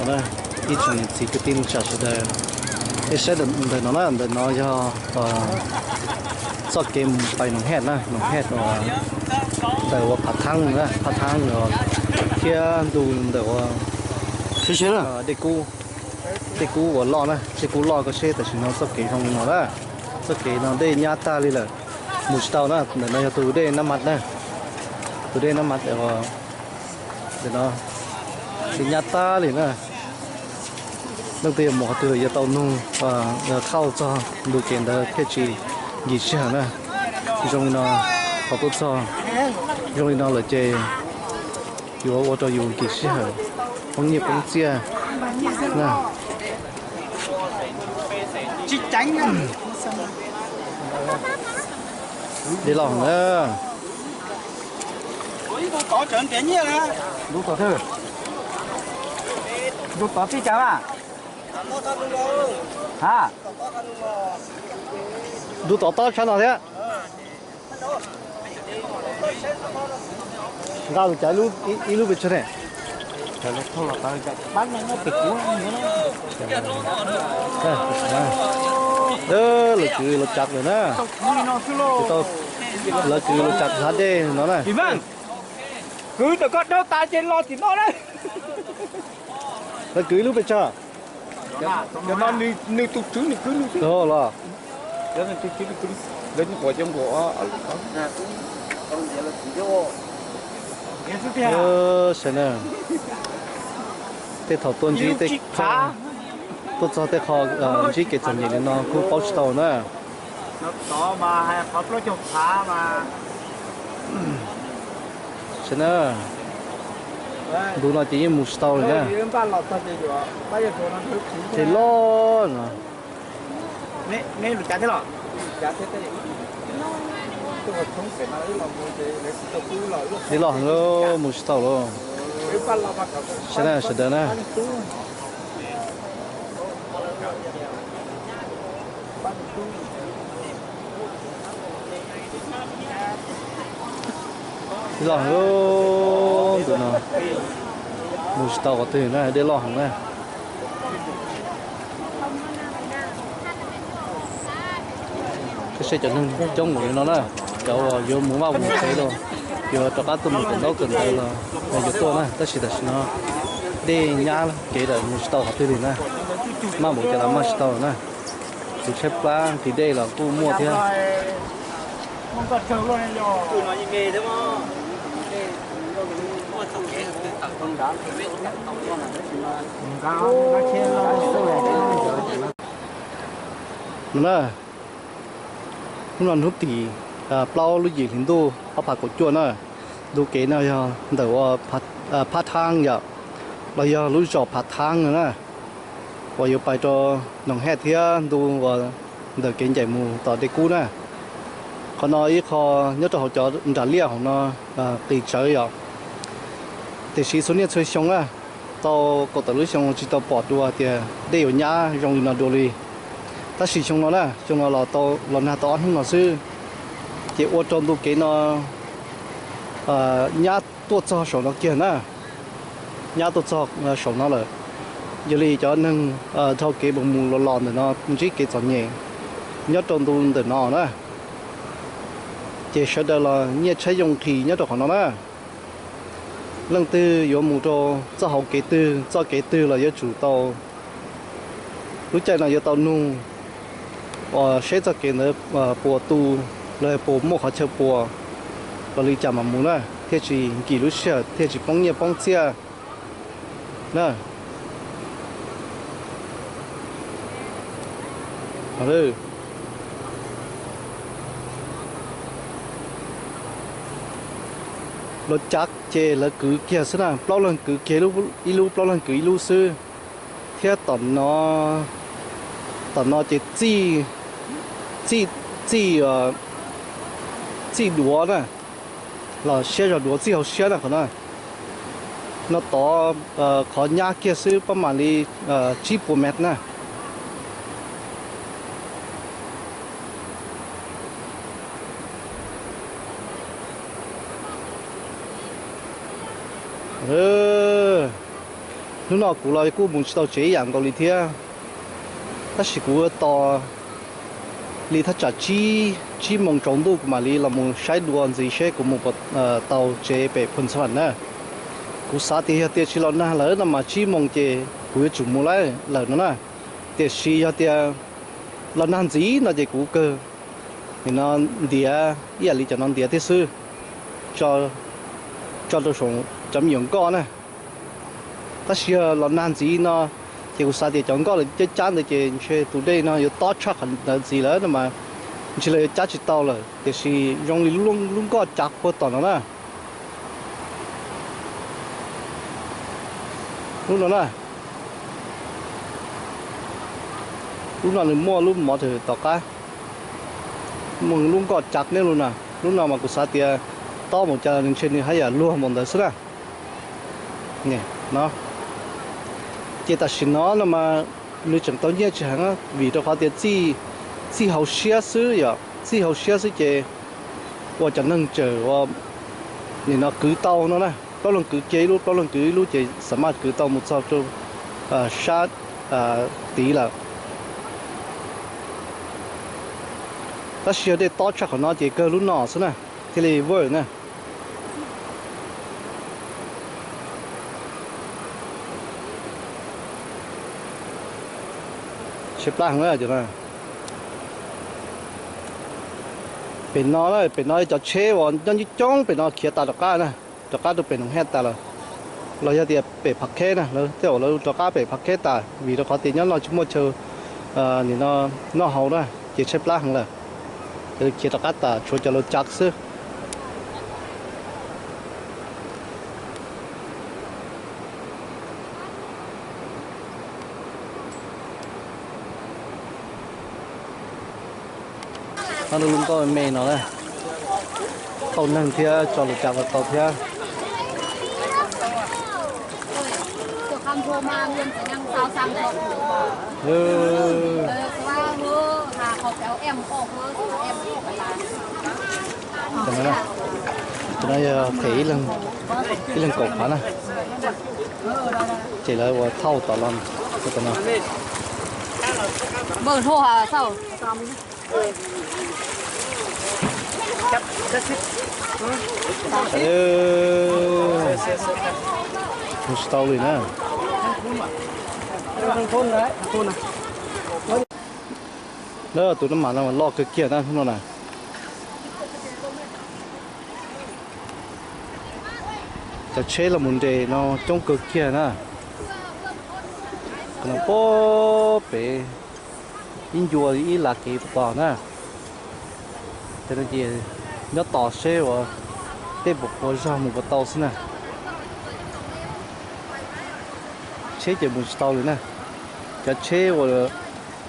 Ib tsoom niam txiv kwv tij neej tsa sawv daws, nej saib ntawm no na, ntawm no yog txoj kev mus pais Noom Hej na, Noom Hej uas ntawm uas Phav Thaab na, Phav Thaab thiab ntu ntawm uas dej kub, dej kub uas loj na, dej kub loj koj seb tam sim no txoj kev zoo li no na, txoj kev no dej nyab tag li lawm, mus tsis tau na, ntawm no yog tus dej Nab Mas na, tus dej Nab Mas ntawm no dej nyab tag li na. Leej twg yuav mus qhov twg yuav tau nug, khauj txog ntu kev ntawd thiaj tsis nkim sij hawm na. Zoo li no, thaum tuaj txog zoo li no lawm ces yuav ua rau yus nkim sij hawm, poob nyiaj poob txiaj na. Dej loj heev na. Ntug tod tib cas mas? Ha, ntug tod tob tshab no thiab. Nqa lus cas ib lub pes tsawg ne? Lawv kwv lawv tsav lawm na. Lawv kwv lawv tsav hav dej no na. Kwv tau koj daug tas ces los tim no na. Lawv kwv ib lub pes tsawg? Los saib na, tej thaum tuaj ntsib tej, tuaj txog tej qho ntsib kev txom nyem li no kuj paub tsis tau na. Saib na, ntu no ces yeej mus tsis tau li na. Tej loj no. Tej loj heev, mus tsis tau lawm. Saib na sawv daws na. Dej loj heev, ntu no mus tsis tau qhov twg na, dej loj heev na. Saib cov neeg coob npaum li no na, cov uas yuav mus vaj mus tsev los yuav rov qab tuaj mus kawm ntaub kawm ntawv los yuav tuaj na, tab sis tam sim no dej nyab kev lawm mus tsis tau qhov twg li na, maj npaum cas los maj tsis tau na. Tus tshaib plab nqhis dej los kuj muaj thiab. No na, hnub no hnub tim plaub lub yim hli ntuj ob phav kaum cuaj na, ntu kev no yog ntawm uas Phav Thaab yom, los yog lub zos Phav Thaab no na, uas yuav pais rau Noom Hej thiab ntu uas ntawm kev ncaim mus tom dej kub na. Qhov no ib qho nyob rau hauv cov nram liaj hauv no qis tsawv yom. Tiam sis txhua niaj txhua xyoo na, tau kaum tawm lub xyoo tsis tau pom dua tias dej yuav nyab zoo li no dua li. Tab sis xyoo no na, xyoo no los nag tau ob hnub no xwb, ces ua rau ntu kev no nyab tuaj txog saum no kiag na, nyab tuaj txog saum no lawm. Yog li cov neeg dhau kev mus mus los los ntawm no ntsib kev txom nyem nyob rau ntu ntawm no na, ces sawv daws los nyiaj tshaib yoo nqhis nyob rau qhov no na. Leej twg yuav mus rau txoj hauv kev twg txoj kev twg los yuav tsum tau, lub caij no yuav tau nug uas seb txoj kev ntawd puas tu los puas muaj qhov chaw puas, los li cas mam mus na, thiaj tsis nkim lub sij hawm thiaj tsis poob nyiaj poob txiaj na. Lawv cav ces lawv kwv kiag xwb na, plaub leeg kwv kiag ib lub, plaub leeg kwv ib lub xwb. Thiab tom no, tom no ces txij, txij, txij duav na, los siab zog duav txij hauv siab na qhov no. No tod qhov nyab kiag xwb pab mam li tsib puas mev na. Hnub no kuv los kuj mus tsis tau tsev ib yam nkaus li thiab, tab sis kuv tos li thaj tsam tsib, tsib moos tsaus ntuj kuv mam li los mus saib dua ntxiv seb kuv mus puas tau tsev pem Phoos Thav Vam na. Kuv xav tias yog tias tsis los nag lawm no mas tsib moos ces kuv yuav tsum mus lawm no na. Tiam sis yog tias los nag ntxiv no ces kuv kawg nim no ntiav ib yam li cov no ntiav thiab xwb, tso rau saum cov me nyuam nkoj na. Tab sis yog los nag ntxiv no ces kuv xav tias cov nkoj lawv cab cab ntawd ces ntshe tus dej no yuav tob tshaj qhov ntawd ntxiv lawm no mas ntshe lawv yuav cab tsis tau lawm, tiam sis zoo li lub nkoj cav puag tom no na. Lub no na, lub no nws muaj lub mov rau tom qab, muaj lub nkoj cav neb lub na. Lub no mas kuv xav tias tob mus cas ntshe nws haj yam luag mus ntawd xwb na. No, ces tam sim no no mas nws tseem tau nyiaj tsis heev vim rau qhov tias txij hauv siab xwb yom, txij hauv siab xwb ces ua cov neeg tseem ua nim no kwv tau no na, plaub leeg kwv kiag ib lub, plaub leeg kwv ib lub ces xam maj kwv tau mus txog rau sab tid lawm. Tab sis yog dej tob tshaj qhov no ces kawg lub no xwb na, thiaj li vaj na. Tshaib plab heev na. Pem no, pem no cov tsheb uas nyob coob coob pem no khiav tas rov qab na, rov qab rau pem Noom Hej tas lawm. Los yog tias pem Phav Kheb na, lawv tej zaum lawv rov qab pem Phav Kheb tas vim rau qhov tias nyob no tsis muaj chaw nim no noj haus na, ces tshaib plab heev lawm. Lawv khiav rov qab tas tshuav cov lus cav xwb. Ob lub nkoj me no na, thauj neeg thiab tso lus cav los tau thiab. Cov no yog them ib leeg kaum phav na, ces lawv ua thauj tom los tom no. Mus tsis tau li na. Tus nab mas no loj kawg kiag na hnub no na. Cov tsheb los mus nres no coob kawg kiag na. Qhov no puag pem ib ncua ib las kev puag tod na. Ces nyob tos seb uas dej puas qhuav zog mus puas tau xwb na. Tsheb ces mus tsis tau li na. Cov tsheb uas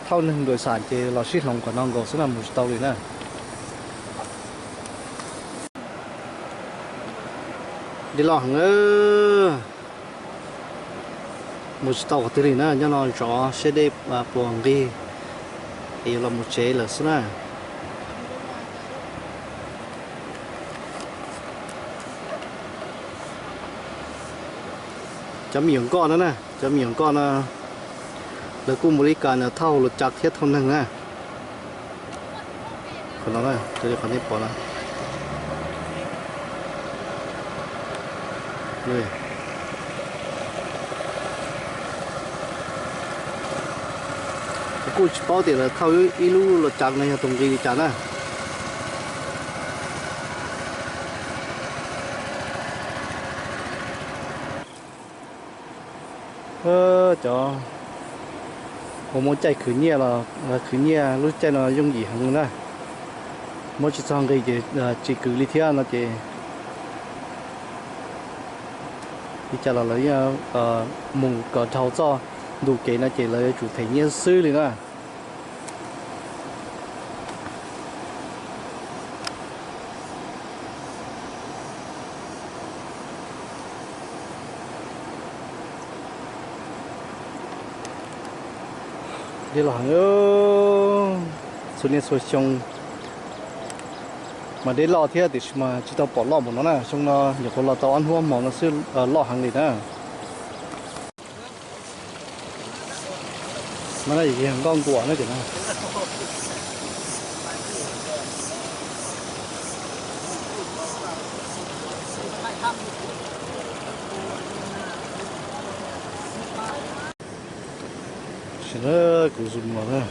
thauj neeg nkaus xam ces los sib hloov qhov no nkaus xwb na, mus tsis tau li na. Dej loj heev, mus tsis tau qhov twg li na, nyob no zov seb dej puas nqig es yuav los mus tsev lawm xwb na. Cov me nyuam nkoj no na, cov me nyuam nkoj no lawv kuj mus li kas na, thauj lus cav thiab thauj neeg na. Qhov no, qhov nej pom no. Kuv kuj tsis paub tias lawv thauj ib lub lus cav no yog tus nqi li cas na. Cov uas muaj caij khwv nyiaj los khwv nyiaj lub caij no yooj yim heev na. Muab tsis txog nqi ces tsis khwv li thiab no ces li cas los lawv mus kom dhau txoj ntu kev no ces lawv yuav tsum them nyiaj xwb li na. Dej loj heev, txhua niaj txhua xyoo mas dej loj thiab tiam sis mas tsis tau pom loj npaum no na. Xyoo no nyuam qhuav los tau ob hnub hmo no xwb loj heev li na. No yog nkauj nkuas na cov no. Sim na, kuv zoom los na.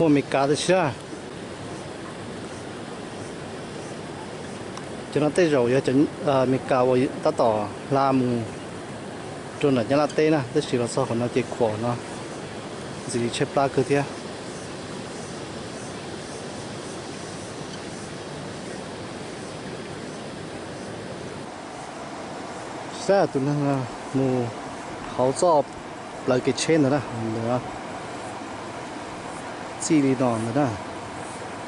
Muaj Amelikas tib si na. Cov no tej zaum yog cov Amelikas uas tab tom hla mus rau nram Nyab Laj teb na, tab sis los txog qhov no ces khuam no ntxim li tshaib plab kawg thiab. Saib tus neeg mus hauv txoj plawv kev tsheb ntawd na, txij li no ntawd na,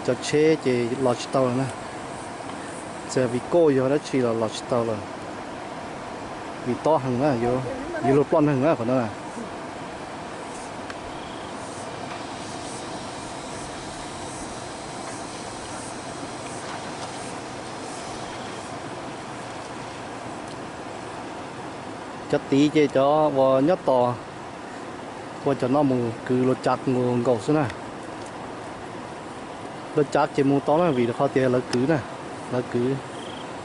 cov tsheb ces los tsis tau lawm na. Txawm vim kauj yog dab tsi los los tsis tau lawm, vim tob heev na, yuav luag ploj neeg na qhov no na. Cov tid ces cov uas nyob tos ua cov no mus kwv luas cav nkaus xwb na. Luas cav ces mus tau na vim rau qhov tias lawv kwv na, lawv kwv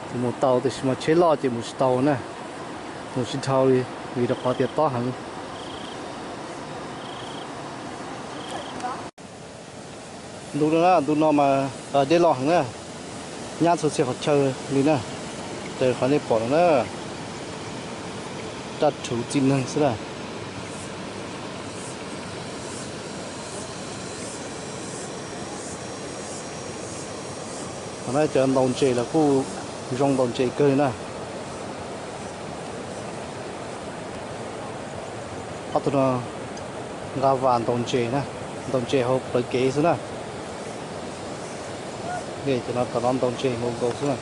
ces mus tau, tiam sis mas tsheb loj ces mus tsis tau na, mus tsis dhau li vim rau qhov tias tob heev. Ntu no, ntu no mas dej loj heev na, nyab txhua txhia qhov chaw li na. Raws qhov nej pom no na, raj rhuv txij neeg xwb na. Qhov no cov ntaus ntses los kuj zoo ntaus ntses kawg li na. Ob tug no nqa vas ntaus ntses na, ntaus ntses hauv plawv kev xwb na. Cov no tom no ntaus ntses nkaus nkaus xwb na.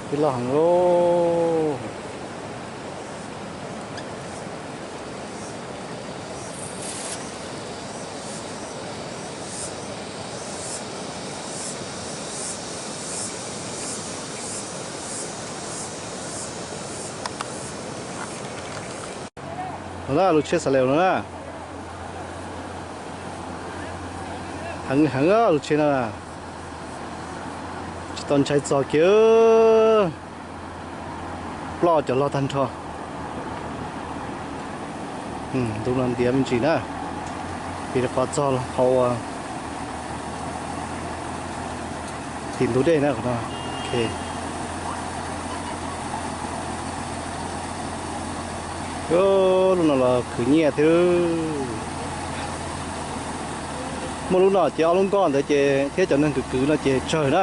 Dej loj heev lauj. No na, lub tsheb xav leus no na. Heev heev lub tsheb no na. Tsis tau ntshai txog kiag, ploj cov loj tag nrho. Ntu no ntiav me ntsis na, vim rau qhov txog hauv tim ntug dej na qhov no. Lub no los khwv nyiaj thiab. Muaj lub no ces ob lub nkoj ntawd ces thiab cov neeg kwv kwv no ces tsawg na.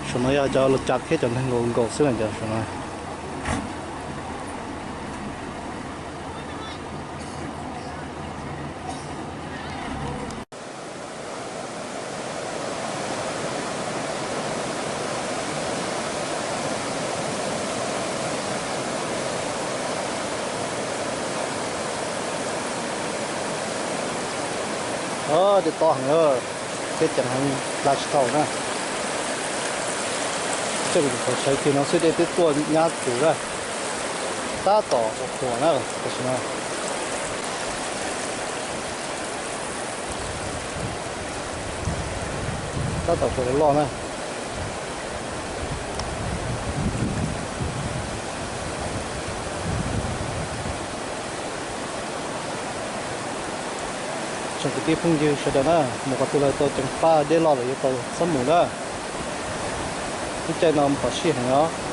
Saum no yog cov luas cav thiab cov neeg nkaus nkaus xwb na cov saum no. Dej tob heev, thiab ceev heev, hla tsis tau na. Tseem thaum sawv kiag no xwb dej twb tuaj nyab kuv lawm. Tab tom ua quas na, tam sim no tab tom quas loj loj na. Tsoom kwv tij phooj ywg sawv daws na, mus qhov twg los tau ceev faj, dej loj lawm yuav tau txhob mus na. Lub caij no pom sij heev os.